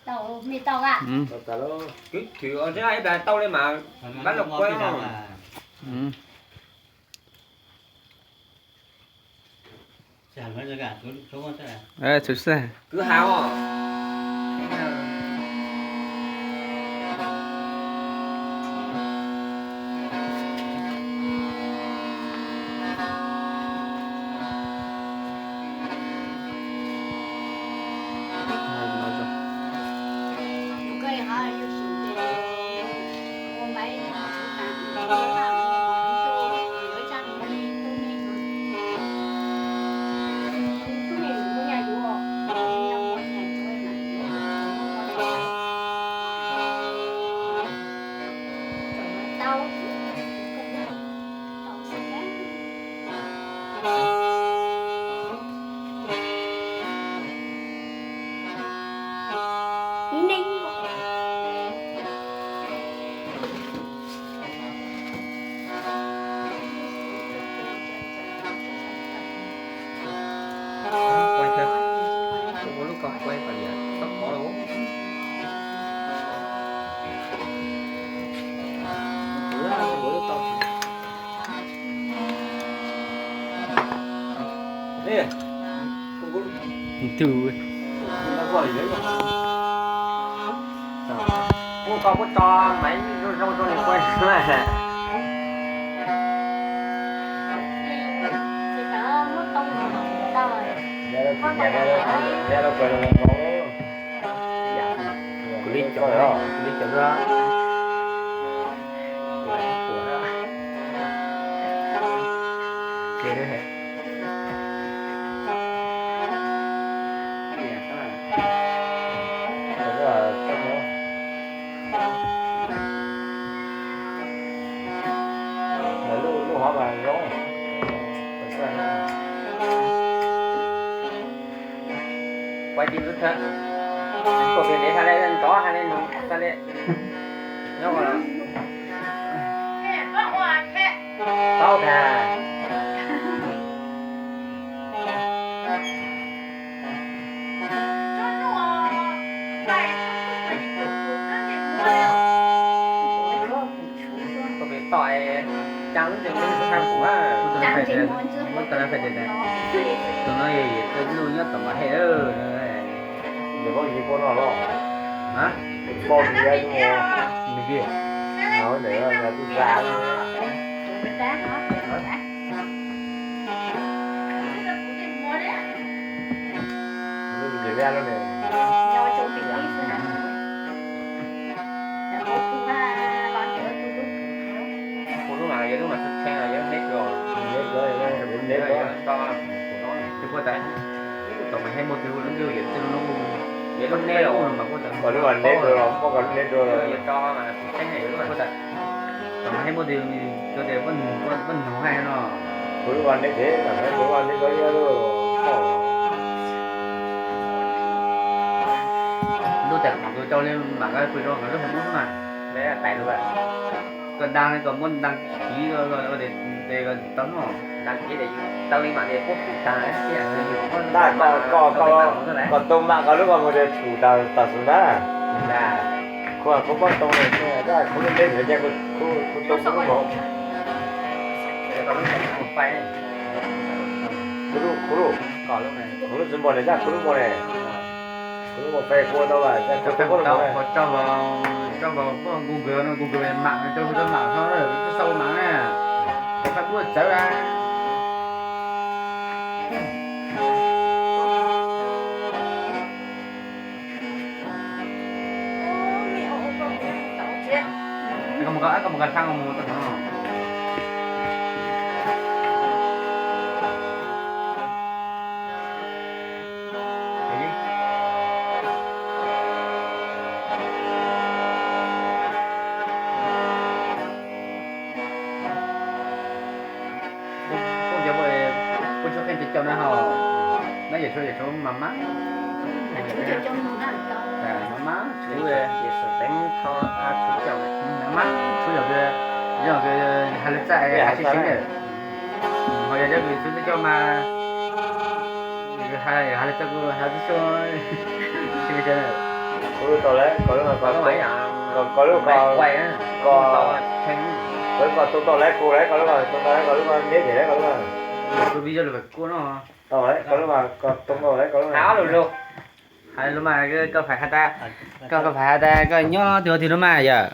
Tau, me tau a. Kwv thwm ib plag tau li mas, pab los kuaj. Kwv ha os. Tus kuj tau kuj tso maiv zoo zoo zoo li kuaj xwb. Kuv li cov, kuv li cov. Kuaj tim lub thawj, kuaj pem dev tag li, nrov tag li, nrov tag li. Nyob ko los. Tau tag. Kuaj pem toj, caa lub ntsej muag tag kuv. Muab tau na fais tias, tus no yog yawm txiv lub nyob tom Npam Hej. Nws paub tsis paub noj los? Paub tsis paub noj. Nws twb za. Kuv lub mas yog lub mas tshee, yog lub neb rau, neb rau, kuv tas, tom mas hej muaj twg lub ntuj yawm txiv lub, yog lub neb rau mas kuv tas, lub neb rau, yuav tso mas tshee, kuv tas, tom mas hej muaj twg rau tias poj nug hais no. Kuv lub neb rau, kuv lub neb rau. Ntuj tais khoom tus rau li mam nqa pw rau nkawd lub hauv mub mas. Koj da koj muab da kiv tes tau noj. Da kiv tes tau li mam tes puab pum tag. Koj tus mam koj lub koj mus tes pum tag tam sim ntag. Kuv kuv poj tau, kuv lub neb ntawd ces kuv tus lub mus. Kuv lub, kuv lub, kuv lub tsis npog ne, kuv lub npog ne. Kuv lub npog peb kuv tau lawm, kuv tau kuv lub npog ne. Tso vào, tso vào Google no, Google mam, tso Google mam no, tsis sau mam na. Kuv fab kuv txawv a. Koj mus, koj mus koj xab mus tau no. Kuv cov, kuv tsis qhia cov coj na ho, nab yam tshuav yam tshuav mas mab, mas mab tshuav, mas mab tshuav yam, yog hais li txaj hais sib seev na, ho yog cov kws tshuav coj mas hais li txaj kuv hais tib suab, tsis li cas. Kuv lub Tau lawm, koj lub, koj lub, koj lub, koj tus tau lawm, kuv lawm, koj lub, koj tus tau lawm, koj lub, koj neb them lawm, koj lub. Tau lawm, koj lub, koj tus tau lawm, koj lub. Hais lus mas, koj fais has tas, koj fais has tas koj nyob twg twg lub mas yom.